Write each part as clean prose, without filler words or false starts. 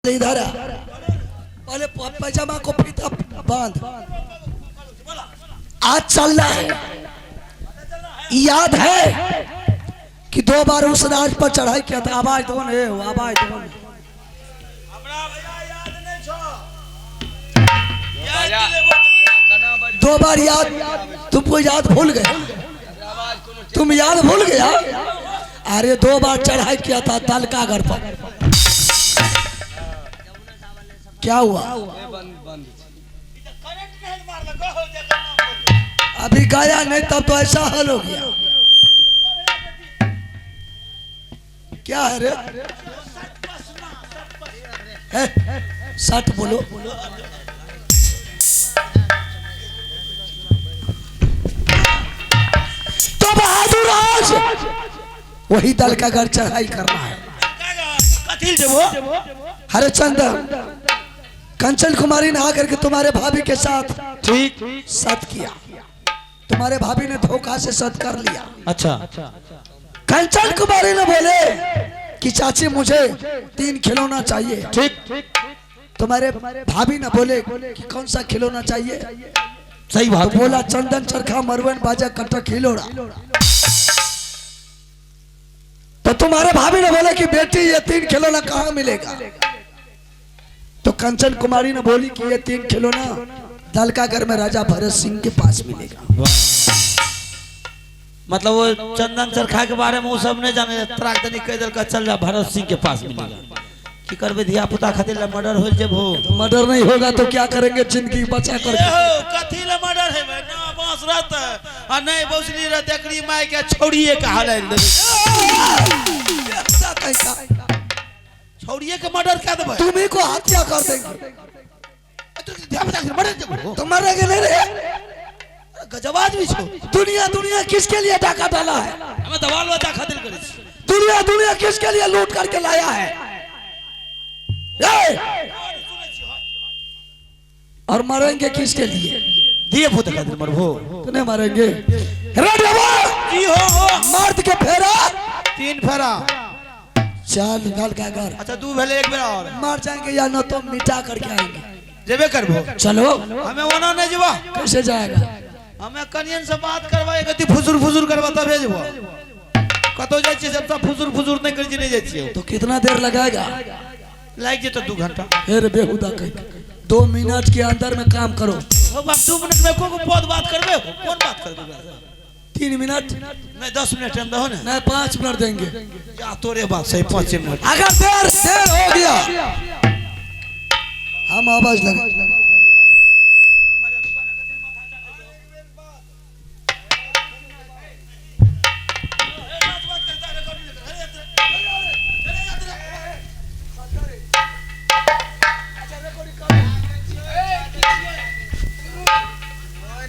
इधर आ। पहले पैजामा को फीता बांध। आज चलना है। याद है कि 2 बार उस राज पर चढ़ाई किया था। आवाज दो ने, आवाज दो ने। 2 बार याद, तुमको याद भूल गया, तुम याद भूल गया। अरे 2 बार चढ़ाई किया था दलकागढ़ पर, क्या हुआ? अभी गया नहीं तब तो ऐसा हाल हो गया। क्या है रे? है? 60 बोलो। तो बहादुर आज वही दल का घर चढ़ाई करना है। कथिल जेबो? हरिश्चंद्र कंचन कुमारी ने आकर के तुम्हारे भाभी के साथ ठीक सत किया। तुम्हारे भाभी ने धोखा से सत कर लिया। अच्छा। कंचन कुमारी ने बोले कि चाची मुझे 3 खिलौना चाहिए। ठीक। तुम्हारे भाभी ने बोले कि कौन सा खिलौना चाहिए? सही बात। तो बोला चंदन चरखा मरवन बाजा कट्टा खिलौना। तो तुम्हारे भाभी ने बोले कि बेटी ये 3 खिलौना कहाँ मिलेगा? तो कंचन कुमारी ने बोली कि ये 3 खिलौना दलकागढ़ में राजा भरत सिंह के पास मिलेगा। मतलब वो चंदन चरखा के बारे में वो सब नहीं जाने, त्राक दनी कह दिल का चल जा भरत सिंह के पास मिलेगा। की करबे धिया पुता खातिर ला मर्डर हो जेबो। तो मर्डर नहीं होगा तो क्या करेंगे जिंदगी बचा कर? हो कथी ला मर्डर है भाई? ना बांस रहता आ नहीं बौसली रहते, एकरी माय के छौड़िए के हाल देबे। छौड़िए के मर्डर कर देबे। तुम्ही को हत्या कर देंगे। तो धिया पुता खातिर मर्डर जेबो। तो मरेंगे नहीं रे? गजब आदमी छो। दुनिया दुनिया किसके लिए डाका डाला है? हमें दबाल बच्चा खातिर करे छी। दुनिया दुनिया किसके लिए लूट करके लाया है? ए! और मरेंगे किसके लिए? दिए पुता खातिर मरबो। तो नहीं मरेंगे। रेडी हो? जी हो हो। मर्द के फेरा 3 फेरा। चल नल का घर। अच्छा 2 भेले, 1 बेरा और। मर जाएंगे या न तो मिटा करके आएंगे। जेबे करबो। चलो। हमें ओना नहीं जेबा। कैसे जाएगा? हमें कनियन से बात करवा, एक अति फुसुर फुसुर करवा तबे जेबो। कतो जाय छी जब तक फुसुर फुसुर नहीं करै छी नहीं जाय छी। तो कितना देर लगाएगा? लाग जेतो 2 घंटा। फिर बेहुदा कह 2 मिनट के अंदर में काम करो। हो बाप 2 मिनट में को बहुत बात करबे? कौन बात करबे? 3 मिनट। नहीं 10 मिनट टाइम दहो ना। नहीं 5 मिनट देंगे। या तोरे बात सही 5 मिनट। अगर देर देर हो गया हम आवाज लगा।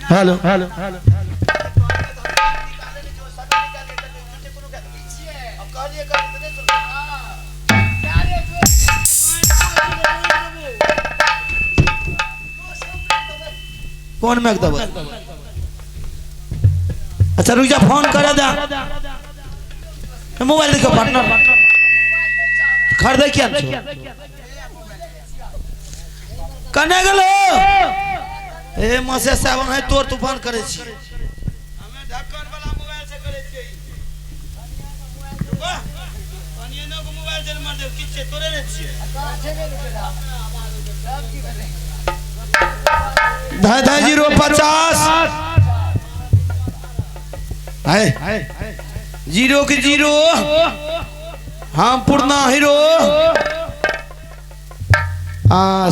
हेलो हेलो कौन में दबा? अच्छा रुक जा, फोन कर दा। मोबाइल देखो पार्टनर खरीदे क्या कने गेलो? ए मसे सावन है तोर तूफान करे छी। हमें ढक्कन वाला मोबाइल से करे छी। वाह कनिए को मोबाइल से मार दे की छे तोरे ने छी। 2.50 है 0 के 0 हम पूर्णा हीरो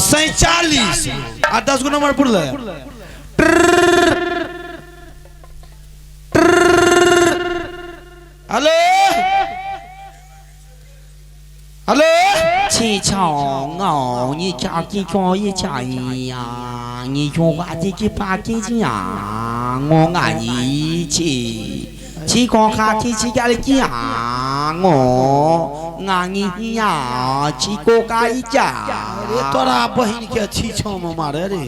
47 आ 10 गो नंबर पुरले। हेलो हेलो 七巧哦，你家几家一家呀？你用我这个八几家？我爱你去，七个卡七七家的家，我爱你呀，七个家一家。 अरे तोरा बहिन के छी छौ में मारे रे।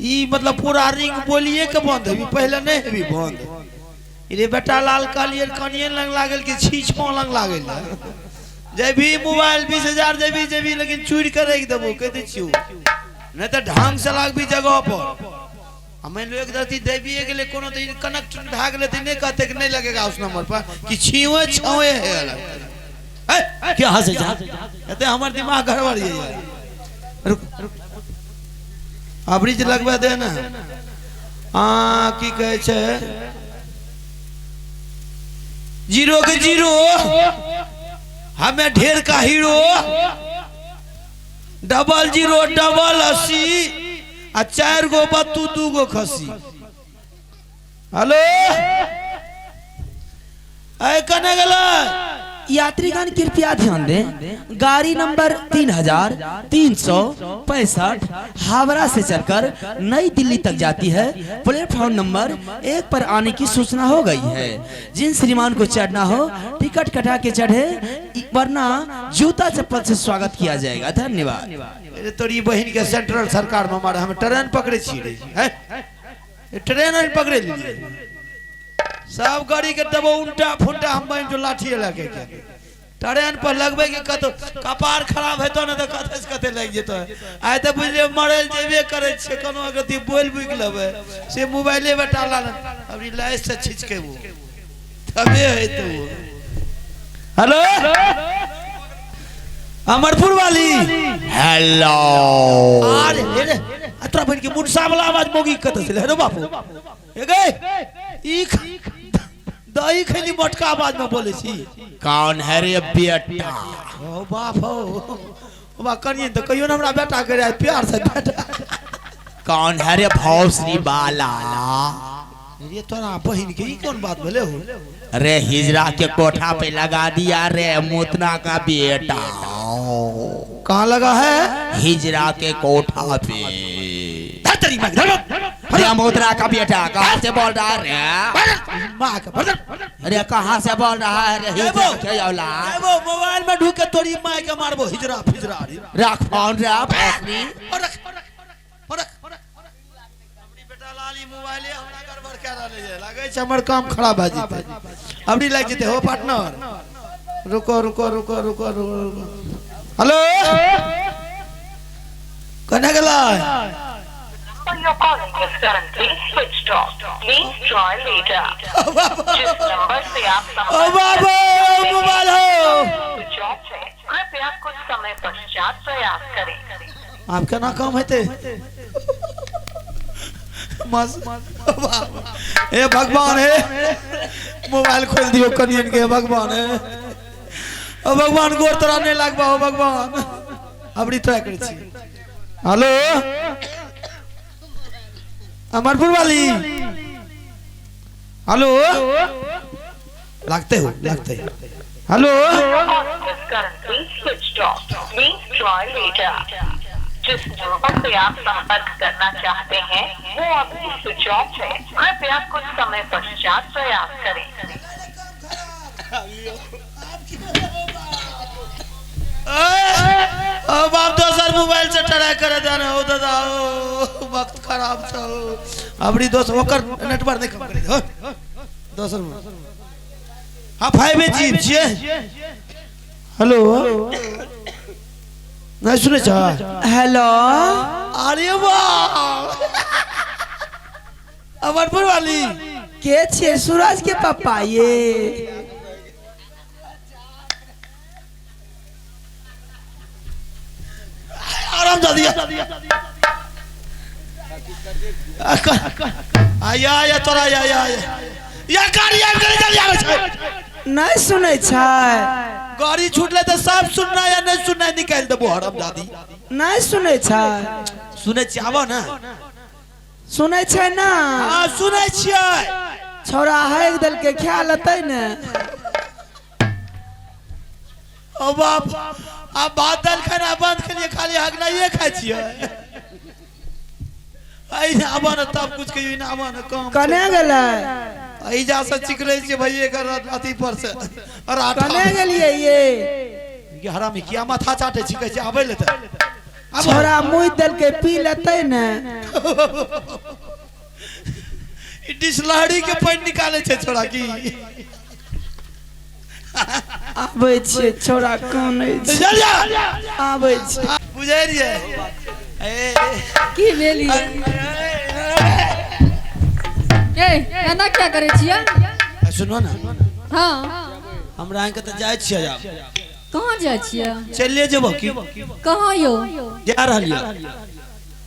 ई मतलब पूरा रिंग बोलिए के बंद हेबी, पहले नहीं हेबी बंद। रे बेटा लाल कहलिए कनिए लंग लागल कि छी छौ लंग लागल। जेबी मोबाइल 20,000 जेबी जेबी लेकिन चूरि के राखि देबो कहि दै छियौ नहि तऽ ढंग से लागबी जगह पर आ मानि लो एक रत्ती देबिए गेलै कोनो तऽ कनेक्ट भए गेलै तऽ नहि कहतै कि नहि लगेगा उस नंबर पर कि छीवे छावे है अलग है क्या हंसे जा एते हमर दिमाग गड़बड़ ये रुक अबरी जे लगबे दे ने आ की कहै छै जीरो के जीरो हमें ढेर का हीरो डबल जीरो डबल 80 आ 4 गो बत्तू 2 गो खसी। हेलो ऐ कने गेलै? यात्रीगण कृपया ध्यान दें, गाड़ी नंबर 3365 हावड़ा से चलकर नई दिल्ली तक जाती है। प्लेटफॉर्म नंबर 1 पर आने की सूचना हो गई है। जिन श्रीमान को चढ़ना हो टिकट कटा के चढ़े, वरना जूता चप्पल से स्वागत किया जाएगा। धन्यवाद। अरे तोरी बहन के सेंट्रल सरकार में मारे हम ट्रेन पकड़े छी रे, हैं? ट्रेन नहीं पकड़े लिए सब गाड़ी के दबो उल्टा फुलटा हम बहन जो लाठी लगे के ट्रेन पर लगबे के कतो कपार खराब हेतो ने त कते से कते लागि जेतो। आइ त बुझलिए मरल जेबे करे छे कोनो गति बोल बुक लेबे से मोबाइले बेटा ला अबरी लाइस से छिचके वो तबे हेतो। हेलो अमरपुर वाली। हेलो अरे रे तोरा बहन के मुनसा वाला आवाज मोगी कत से हेलो बापू ए गए ई दही खैली मोटका आवाज में बोले छी। कौन है रे बेटा? ओ बाप हो बा करिए तो कहियो ना हमरा बेटा करे प्यार से बेटा। कौन है रे भौसरी बाला? रे तोरा बहन के ई कौन बात भेले हो? रे हिजरा के कोठा पे लगा दिया रे मोतना का बेटा। कहाँ लगा है? हिजरा के कोठा पे। धर तेरी माँ, धर। अरे मोतरा का बेटा कहाँ से बोल रहा है रे? माँ का, धर। अरे कहाँ से बोल रहा है रे? हिजरा के औलाद। एगो मोबाइल में ढूक के तोरी माँ के मारबो हिजरा फिजरा रे। रख फोन रे भोसड़ी। और रख, और रख। अपनी बेटा लाली मोबाइले हमरा गड़बड़ कए रहले छै। लागै छै हमर काम खराब भए जेतै। अबरी लागि जेतै हो पार्टनर। रुको रुको रुको रुको रुको रुको। हेलो कने गेलै? Your calling is currently switched off. Please try later. जिस नंबर से आप ओ बाबू मोबाइल हो स्विच ऑफ है, कृपया कुछ समय पश्चात प्रयास करें। आब केना काम हेतै? मस हे भगवान हे मोबाइल खोल दियो कनियन के भगवान हे। ओ भगवान गोर तोरा नहीं लागबा हो भगवान। अबरी ट्राई करै छी। हेलो अमरपुर वाली। हेलो लगते हो लगते। हेलो जिस नंबर से आप संपर्क करना चाहते हैं वो अभी स्विच ऑफ है, कृपया कुछ समय पश्चात प्रयास करें। ओ बाप दोसर मोबाइल से ट्राई करे देने हो दादा ओ वक्त खराब छो। अबरी दोस्त ओकर नेटवर्क नहीं कम करे हो दोसर हां 5G छिए। हेलो नहीं सुने छ? हेलो अरे वाह अमरपुर वाली के छे सूरज के पापा ये? आराम जा दिया। आया आया तोरा आया आया या गाड़ी आबि गेलै जल्दी आबै छै। नहीं सुनै छै? गाड़ी छूटले तऽ सब सुनना या नहीं सुनना निकालि देबो हराम दादी। नहीं सुनै छै? सुनै छियै आबऽ ने। सुनै छै ना? हां सुनै छियै। छोरा हैक देलकै ख्याल अतै ने। ओ बाप आप भात दाल खाना बंद करिए खाली हगनाइए खाइ छियै। ऐ आबऽ ने तब कुछ कहियो ना आबऽ ने काम कने गेलै? ऐजा से चिकरै छियै भैये के अथी पर से। और कने गेलियै ये? ये हरामी किया माथा चाटे छी कहै छै आबै ले तऽ। छोरा मुइ देलकै पी लेतै ने। ई डिसलहरी के पानि निकालै छै छोरा की। आबै छियै, छोरा कानै छै। चल जा। आबै छी। बुझै रहियै ए। की भेल ये? ए, एना क्या करै छियै? सुनो ने। हाँ। हमरा अहाँके तऽ जाइ छियै आब। कहाँ जाइ छियै? चलिए जेबो की? कहाँ यौ? जा रहलियै।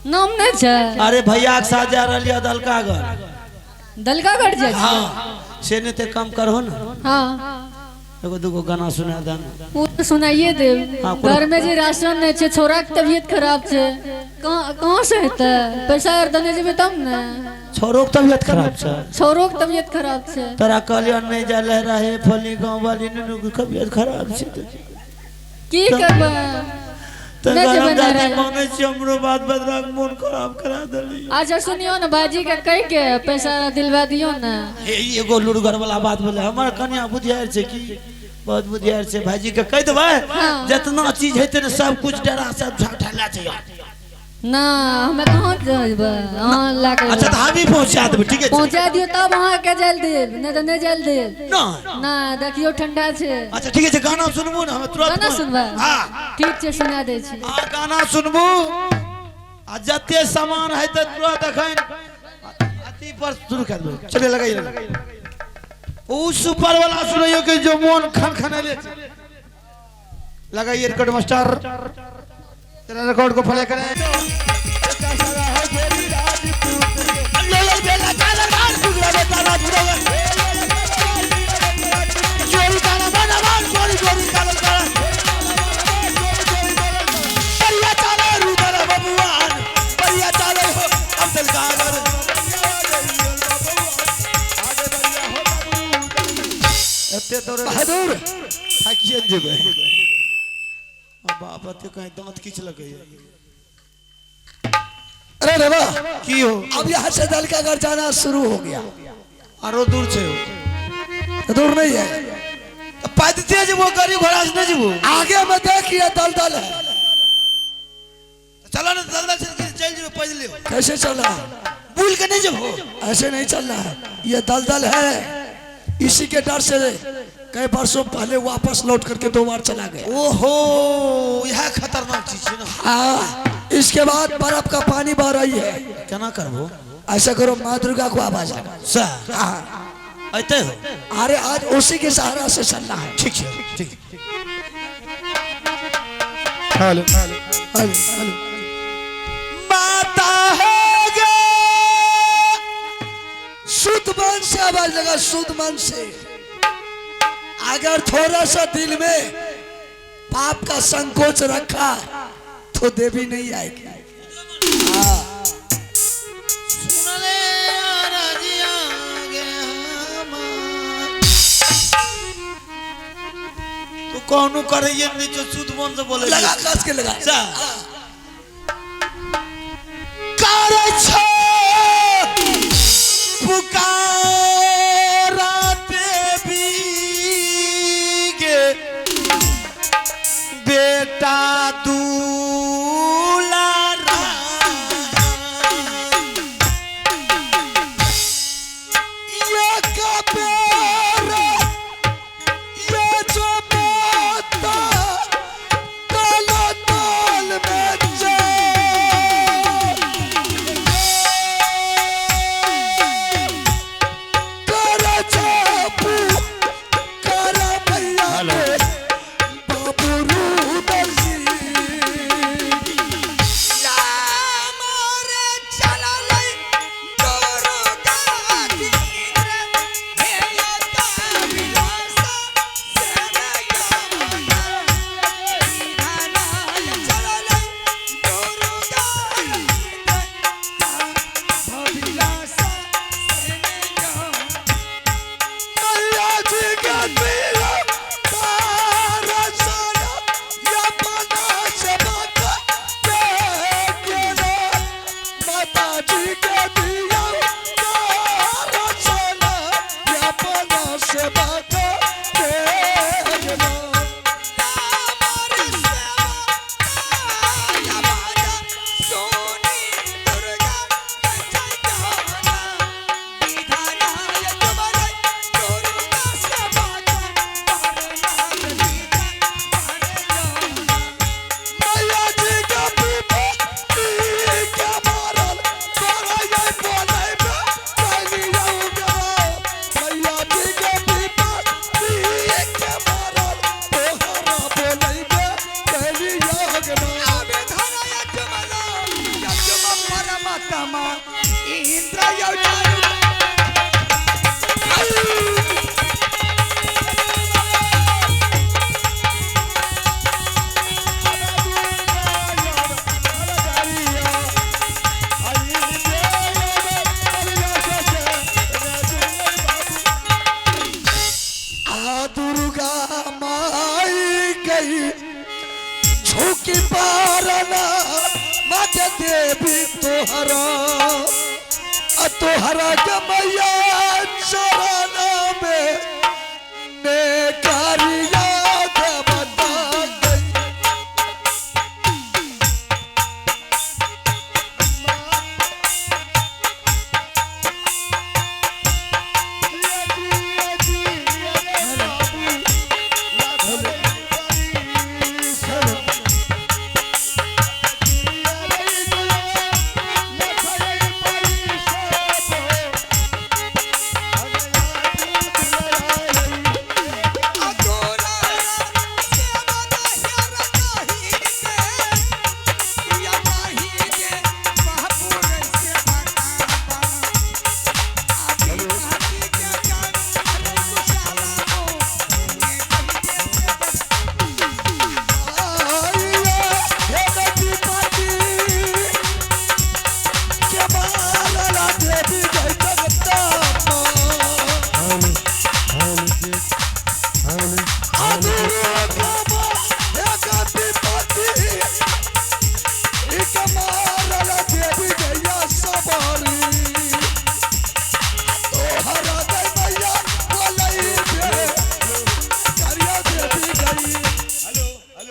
नाम नहि छै? अरे भैया के साथ जा रहलियै दलकागढ़। दलकागढ़ जाइ छियै? हाँ, से नहीं ते कम करहो ना। हाँ। एगो दूगो गाना सुना देना। ओ तऽ सुनाइए देब। हाँ, कोनो- घर में जे राशन नहि छै, छोरा के तबियत खराब छै, कहाँ कहाँ से हेतै पैसा? आर देने जेबै तब ने। छोरो के तबियत खराब छै? छोरो के तबियत खराब छै। तोरा कहलियो नहीं जाले रहे फली गाँव वाली नुनू के तबियत खराब छै तऽ की करबै? तऽ नहि जेबै। गरम दादी नहि। मानै छी, हमरो बात बदला के मोन खराब करा देली। अच्छा सुनियो ने, भाईजी के कहि के पैसा दिलवा दियो ने। हे, ई एगो लुड़गर वाला बात बोले। हमर कन्या बुधियार छै की, बहुत बुधियार छै। भाईजी के कहि देबै। हाँ। जितना चीज हेतै ने, सब कुछ डरा सब ठेला छै। ना, हमे कहाँ जेबै अहाँ लए के? अच्छा, तऽ हम ही पहुंचा देबै, ठीक है? पहुँचा दियौ तब अहाँके जायल देब, नहि तऽ नहि जायल देब। नहि। ना, देखियौ, ठंडा छै। अच्छा ठीक छै, गाना सुनबू ने हम तुरंत। गाना सुनबै? हाँ। ठीक छै, सुना दै छी। आ गाना सुनबू आ जते सामान हेतै तुरंत एखन अथी पर शुरू कर देबै। चलिए, लगाइए। उ सुपर वाला सुनैयो के जो मोन खनखनेले छै। लगाइए रिकॉर्ड मास्टर, तेरा रिकॉर्ड को प्ले करें। एते दौड़े बहादुर। थाकिए ने जेबै। बाप, एते कहीं दांत किच लगैया। अरे रेवा। की हो? अब यहाँ से दल का घर जाना शुरू हो गया। आरो दूर छै? दूर नहीं है। तऽ पैदते जेबो, गाड़ी घोड़ा से नहि जेबो? आगे में देखिए, दल दल है। चलो ने, दल दल से चलि जेबै पैदले। कैसे चलना? बुल के नहीं जेबो? ऐसे नहीं चलना है। ये दलदल है, इसी के डर से कई वर्षों पहले वापस लौट करके दो बार चला गया। ओहो, यह खतरनाक चीज छै ना। हाँ, इसके बाद बर्फ का पानी बह रही है। केना करबो? ऐसा करो, माँ दुर्गा को आवाज लगा। सएह? हाँ। अयतै हो? अरे, आज उसी के सहारा से चलना है। ठीक छै, ठीक। Hello hello hello. माता है गे। शुद्ध मन से आवाज लगा, शुद्ध मन से। अगर थोड़ा सा दिल में पाप का संकोच रखा तो देवी नहीं आएगी। हाँ। सुनले राजिया गे हमार। तू कहनु करैये नहीं जो शुद्ध मन से बोले। लगा, कस के लगा। जा। करै छो पुकारा देवी गे बेटा दुलारा। ये कबेरा, ये जो माता ताला ताल में चल। कर छापू, कर भैया के बाबू रूदसी। मैया जी के दिया तारा सारा या बना सबक देखना। माता जी के दिया तारा सारा या बना सबक देखना। यौ चारू आ दुर्गा माई गई झुकी पारना मज देवी तोहरा आ तोहरा के मैया चरण में ने कारिया देवता गई।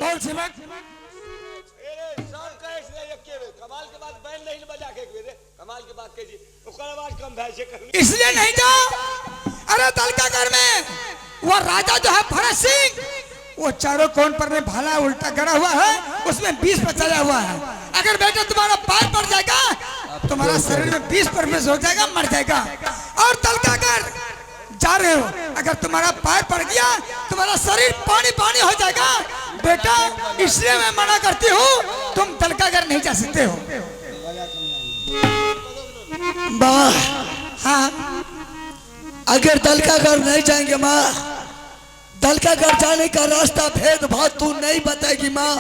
बोल सेवक। इसलिए नहीं जाओ। अरे दल का घर में वो राजा जो है भरत सिंह, वो चारों कोण पर में भाला उल्टा गड़ा हुआ है, उसमें 20 बचाया हुआ है। अगर बेटा तुम्हारा पैर पड़ जाएगा, तुम्हारा शरीर में 20 परमेश हो जाएगा, मर जाएगा। और दल का घर जा रहे हो, अगर तुम्हारा पैर पड़ गया तुम्हारा शरीर पानी पानी हो जाएगा बेटा। इसलिए मैं मना करती हूँ, तुम दल का घर नहीं जा सकते हो। माँ, हाँ, अगर दल का घर नहीं जाएंगे माँ, दल का घर जाने का रास्ता भेदभाव तू नहीं बताएगी माँ,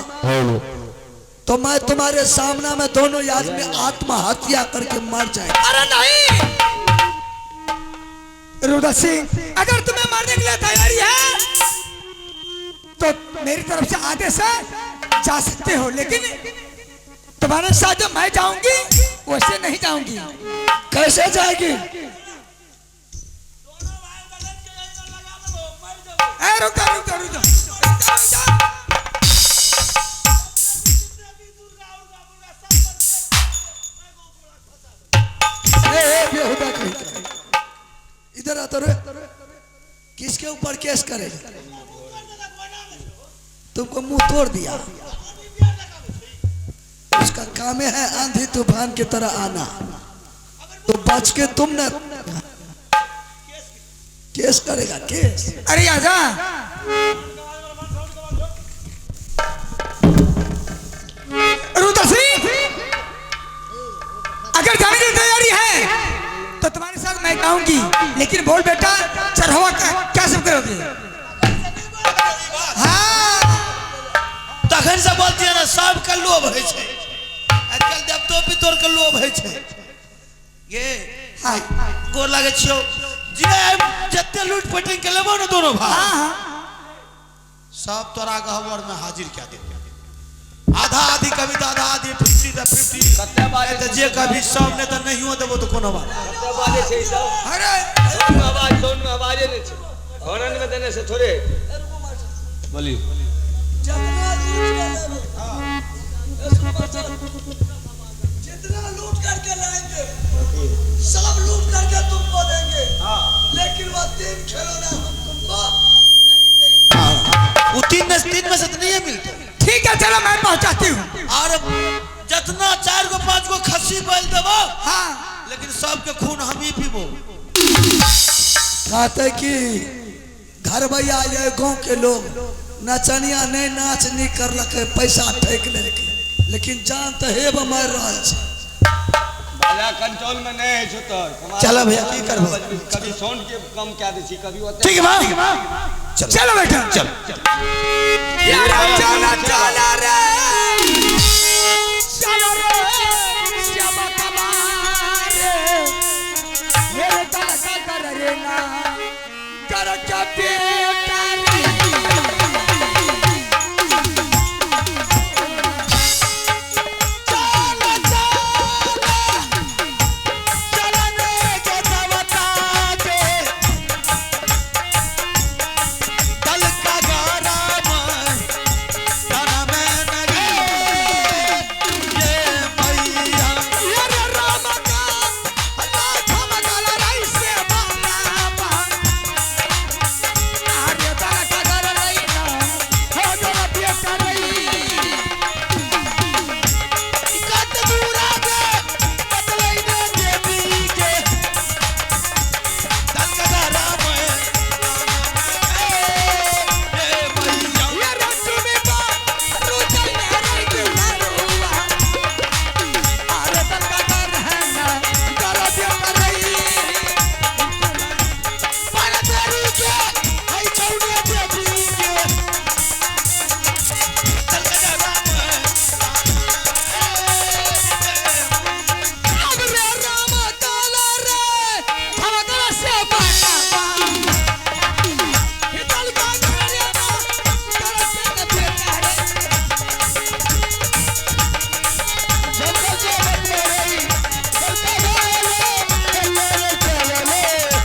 तो मैं तुम्हारे सामना में दोनों आदमी आत्महत्या करके मर जाएंगे। अरे नहीं रुदा सिंह, अगर तुम्हें मारने के लिए तैयारी है तो मेरी तरफ से आदेश है, जा सकते हो, लेकिन तुम्हारे साथ जो मैं जाऊंगी वैसे नहीं जाऊंगी। कैसे जाएगी? ए, रुक जा, रुक जा, रुक जा, रुक जा, रुक जा। ए, ए, बेहुदा कहीं का। इधर आता रे, किसके ऊपर केस करेगा? तुमको मुंह तोड़ दिया। उसका काम है आंधी तूफान की तरह आना, तो बच के तुम न केस करेगा केस। अरे आजा, रुद्र सिंह, अगर जाने की तैयारी है तो तुम्हारे साथ मैं जाऊंगी, लेकिन बोल बेटा चढ़ावा क्या सब करोगे? हाँ तखन से बोलतियै ने सबके लोभ होइ छै, आजकल देवतो पितर के लोभ होइ छै। ये हाँ गोर लागै छियौ जे जते लूट पटिंग के लेबो ने दोनों भाई, हाँ हाँ, सब तोरा गहबर में हाजिर कए देबो। आधा आधी कभी तो आधा आधी, 50 तऽ 50, कते बाजै तऽ जे कभी सब नहि तऽ नहियो देबो तऽ कोनो बात। कते बाजै छै ई सब? अरे साउंड में आवाज, साउंड में आवाजे नहि छै, हॉर्न में देने से थोड़े बोलियो। जितना लूट करके लाएंगे सब लूट करके तुमको देंगे, लेकिन वो तीन खिलौना हम तुमको नहीं देंगे। वो तीन में से तो नहीं मिलते। ठीक है चलो मैं पहुंचाती हूँ। और जितना 4 गो 5 गो खस्सी बैल देबो, हाँ, लेकिन सबके खून हम ही पीबो। कहते कि घर भैया आए गांव के लोग नचनिया नहीं नाच नहीं कर लके पैसा ठेक लेके, लेकिन जान तो हे मार रहा है। बाजा कंट्रोल में नहीं है तोर। चलो भैया, की करबो? कभी साउंड के कम कह दै छी, कभी ओते। ठीक बा, चलो बेटा चल। चलो चलो रे, चलो रे श्यामा कमारे, मेरे तलका कर रे ना कर के बेटा रे। चलो चलो चलने के देवता के दल का गाराम तन में नगे ये मैया। ये रे राम का अल्लाह थमकाला राई से बाला बा, आर्य तलका कर रे ना हो जरा बेटा रे। कत दूरा के बतलै ने देवी के दल का गाराम ए मैया। ये रसुमी बा रुचल रे दुलारुआ, आर्य तलका कर है ना कर बेटा रे। पर तेरी के हई छौड़े देवी के दल का गाराम अब रे राम काला रे थमकाला से बाला बा, हितल का कर रे ना कर से बेटा रे।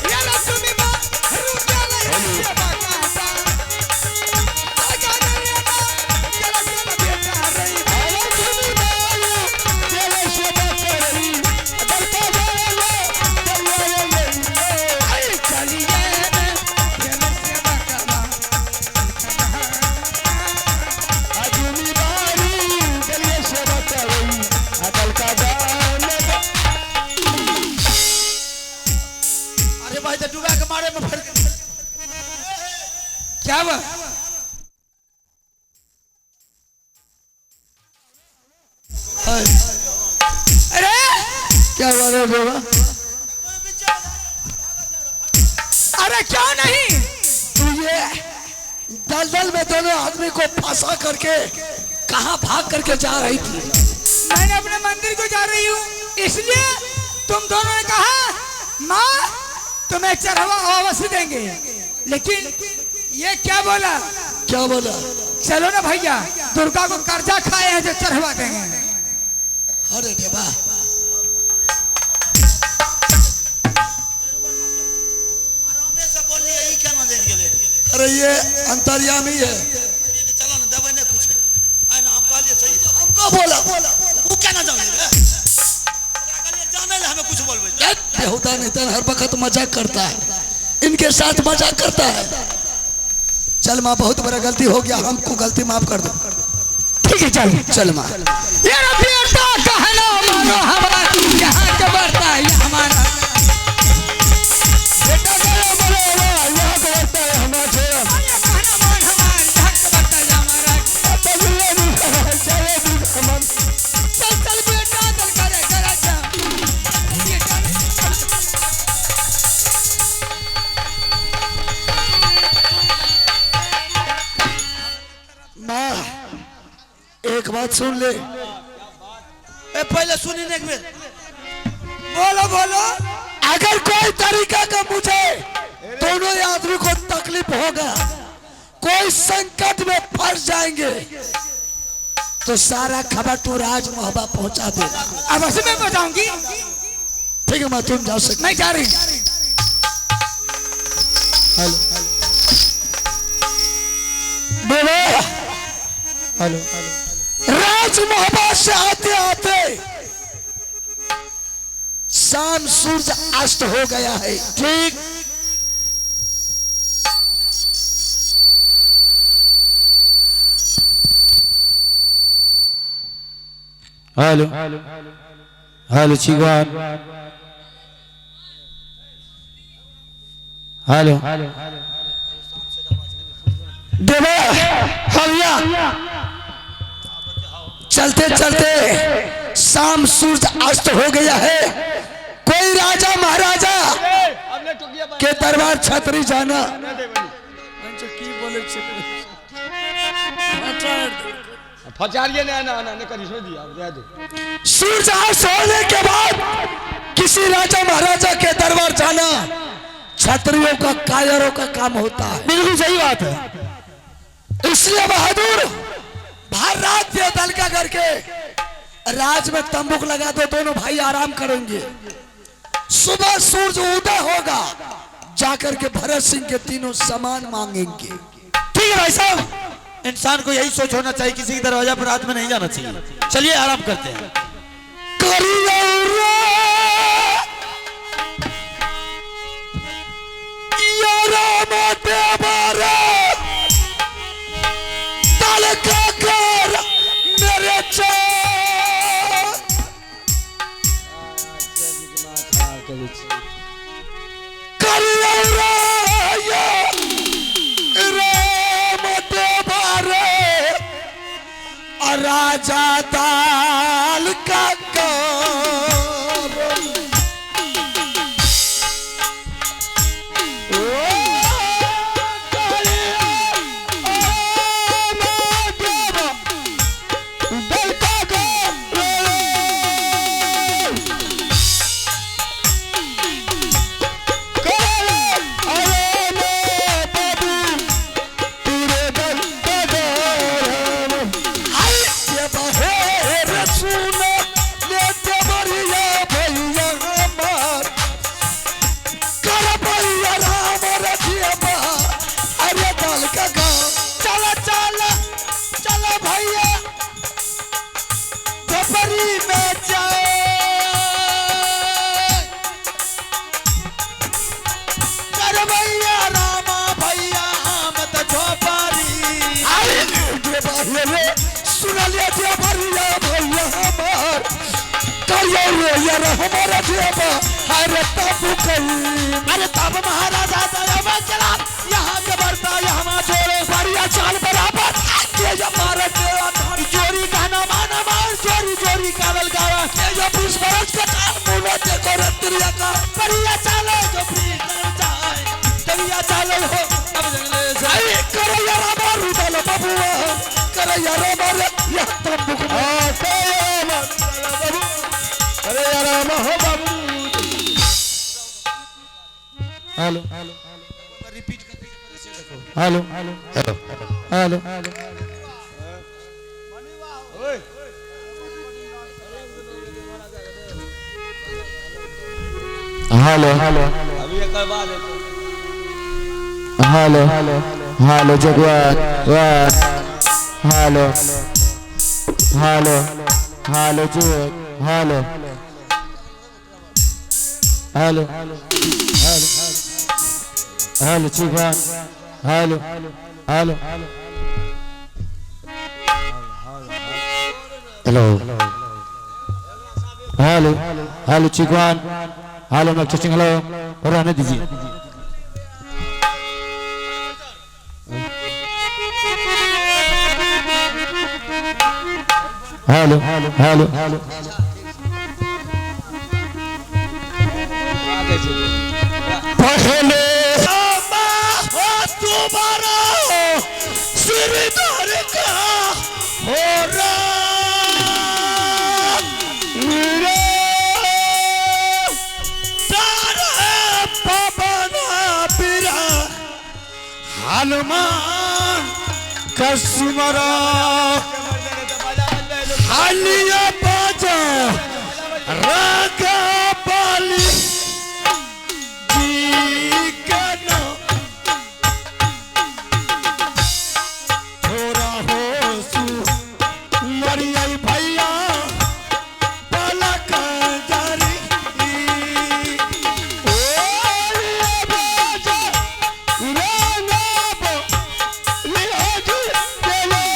ये रसुमी बा रुचल रे से बाला बा, तलका कर रे ना कर से बेटा रे। चलिए खेल से बकला, अरे भाई तो डुबा के मारे में फर क्या हुआ? अरे क्या हुआ रे बाबा? अरे क्यों नहीं? तू ये दलदल में दोनों आदमी को फंसा करके कहाँ भाग करके जा रही थी? मैंने अपने मंदिर को जा रही हूँ, इसलिए तुम दोनों ने कहा माँ तुम्हें चढ़ावा अवश्य देंगे, लेकिन ये क्या बोला? क्या बोला? चलो ना भैया, दुर्गा को कर्जा खाए हैं जो चढ़वा देंगे। अरे देवा, आरामे से बोलिए, ई केना जानि गेलै? अरे ये अंतर्यामी है। चलो ना देबै ने कुछ आइ ना, हम कहलिए सही। हमको बोला उ केना जानै रे? ओकरा कहलिए जानै ले, हमें कुछ बोलबै। बेहुदा नहीं तो हर वक्त मजाक करता है, इनके साथ मजाक करता है। चल माँ, बहुत बड़ा गलती हो गया, हमको गलती माफ कर दो। ठीक है चल चल माँ। ये बेटा कहना मानो हमारा, यहाँ के बढ़ता है हमारा। बेटा बोलो बोलो यहाँ को बढ़ता है हमारा छोरा। कहना मान हमारा, यहाँ के बढ़ता है हमारा। चल चल बेटा चल करे करे जा। बेटा माँ एक बात सुन ले। ए पहले सुनी ने एक बेर। बोलो बोलो। अगर कोई तरीका का मुझे दोनों आदमी को तकलीफ होगा, कोई संकट में फंस जाएंगे, तो सारा खबर तू राजमहबा पहुंचा देना। अवश्य मैं बजाऊंगी। ठीक है माँ, तुम जा सकते। मैं जा रही हूँ। हेलो बोलो। हेलो। राजमहबा से आते आते शाम सूरज अस्त हो गया है। ठीक हेलो हेलो चिगन हेलो देवा हरिया। चलते चलते शाम सूरज अस्त हो गया है। कोई राजा महाराजा के दरबार छतरी जाना। सूरज अस्त होने के बाद किसी राजा महाराजा के दरबार जाना छत्रियों का कायरों का काम होता है। बिल्कुल सही बात है। इसलिए बहादुर भर रात पे दलका करके राज में तंबुक लगा दो, दोनों भाई आराम करेंगे। सुबह सूरज उदय होगा, जाकर के भरत सिंह के तीनों सामान मांगेंगे। ठीक है भाई साहब, इंसान को यही सोच होना चाहिए, किसी के दरवाजा पर रात में नहीं जाना चाहिए। चलिए आराम करते हैं। करियो रे या राम देवा तलका कर मेरे चार करियो रे या राम देवा रे राजा दाल का कर ओ करियो राम देवा दल का कर चला चला चला भैया झोपड़ी में जाए। कर भैया रामा भैया हम तो झोपड़ी। अरे तब महाराजा दयावा चला यहाँ के बरता यहाँ जोड़े बढ़िया चाल बराबर जोरी गाना माना मार जोरी जोरी कावल गावा जो 20 बरस का बढ़िया चालो जो फ्री कर जाए तबिया चालो हो अब जंगले से अरे यार हो बाबू। Hello hello hello hello hello अभी एक बाद हेलो हेलो जगवान one hello hello hello जी hello hello hello hello chicken hello hello hello hello hello chicken hello मैं टेस्टिंग हेलो और रहने दीजिए। हेलो हेलो पहले तुम्हारा सिर का हो हनुमान कसमरा हालिया बाजा रागा बाली जी के नाम थोड़ा हो सु मरियाई भैया पलक जारी ओ बाजा रागा बाली जी के नाम।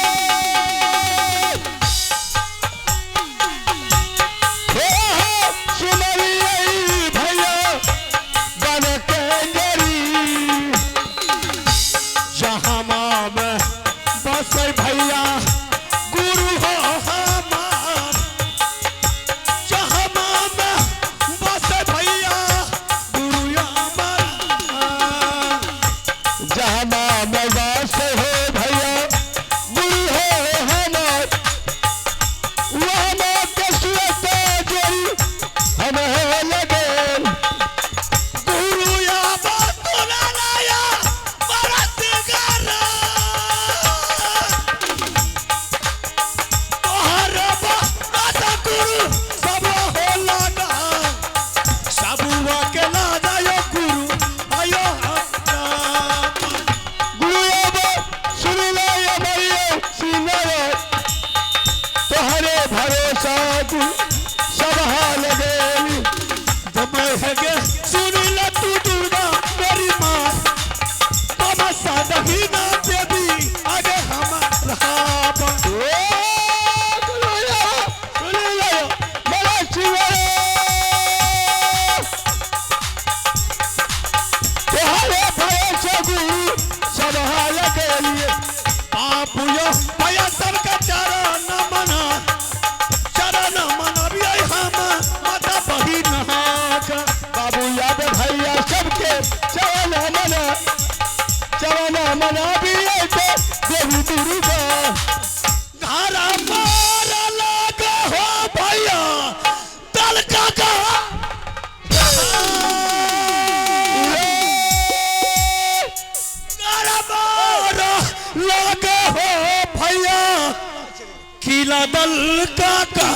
गे सुन ले तू दुर्गा मेरी माँ बाबा सादही ना देवी आगे हमारा बाबू याद भैया सबके चरण मना चरण मना भी देवी दुर्गा घरा मारा लाग हो भैया दल का घरा मारा लाग हो भैया किला दल का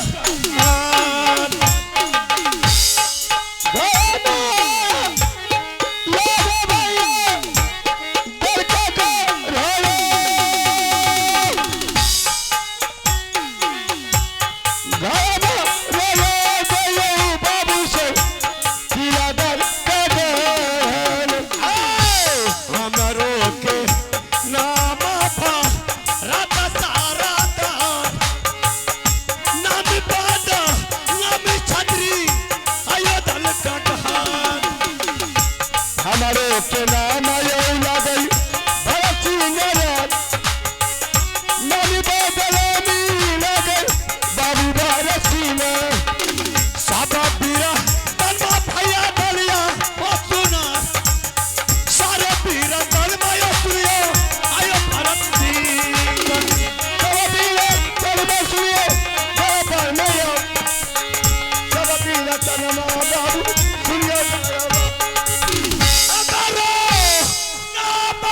हमरो के नाम रात सारा नाम बादा नाम छत्री आयो दल का कहान हमारे के नाम आयो लागल भरत सिंह नामी बदलामी लागल बाबू भरत सिंह साबा पीरा तनमा भैया दलिया ओ सुना सारे पीरा तनमा यो सुनियो आयो भरत सिंह सब पीरा तनमा सुनियो सब पर मयो सब पीरा तनमा